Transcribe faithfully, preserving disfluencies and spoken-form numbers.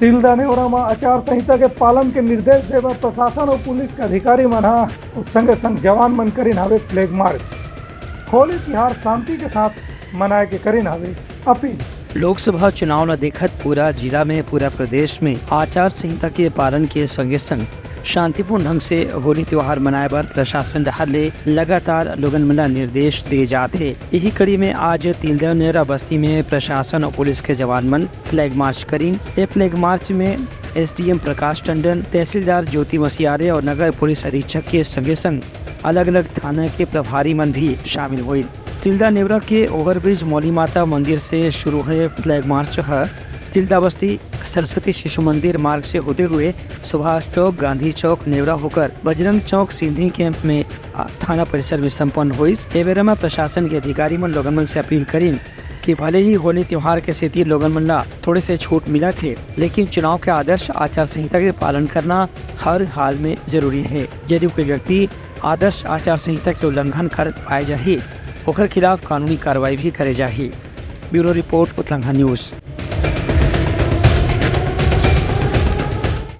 तिल्दा नेवरा म आचार संहिता के पालन के निर्देश दे बर प्रशासन अउ पुलिस के अधिकारी मन ह अउ संगे संग जवान मन करिन हावे फ्लैग मार्च। होली तिहार शांति के साथ मनाए के करिन हावे अपील। लोकसभा चुनाव ल देखत पूरा जिला में, पूरा प्रदेश में आचार संहिता के पालन के संगे संग शांतिपूर्ण ढंग से होली त्योहार मनाए बर प्रशासन डहार ले लगातार लोगन मन ल निर्देश दे जात हे। इही कड़ी में आज तिल्दा नेवरा बस्ती में प्रशासन अउ पुलिस के जवान मन फ्लैग मार्च करिन। ए फ्लैग मार्च में एसडीएम प्रकाश टंडन, तहसीलदार ज्योति मसियारे अउ नगर पुलिस अधीक्षक के संगे संग अलग-अलग थाना के प्रभारी मन भी शामिल होइन। तिल्दा नेवरा के ओवरब्रिज मौली माता मंदिर से शुरू होए फ्लैग मार्च ह तिल्दा बस्ती सरस्वती शिशु मंदिर मार्ग से होते हुए सुभाष चौक, गांधी चौक, नेवरा होकर बजरंग चौक, सिंधी कैंप में, आ, थाना परिसर में संपन्न होइस। ए बेरा म प्रशासन के अधिकारी मन लोगन मन से अपील करिन कि भले ही होली त्योहार के सेती लोगन मन ला थोड़े से छूट मिलत हे, लेकिन चुनाव के आदर्श आचार संहिता के पालन करना हर हाल में जरूरी हे। यदि कोई व्यक्ति आदर्श आचार संहिता के उल्लंघन करत पाए जाही, ओकर खिलाफ कानूनी कार्रवाई भी करे जाही। Bureau report, Utlangha news.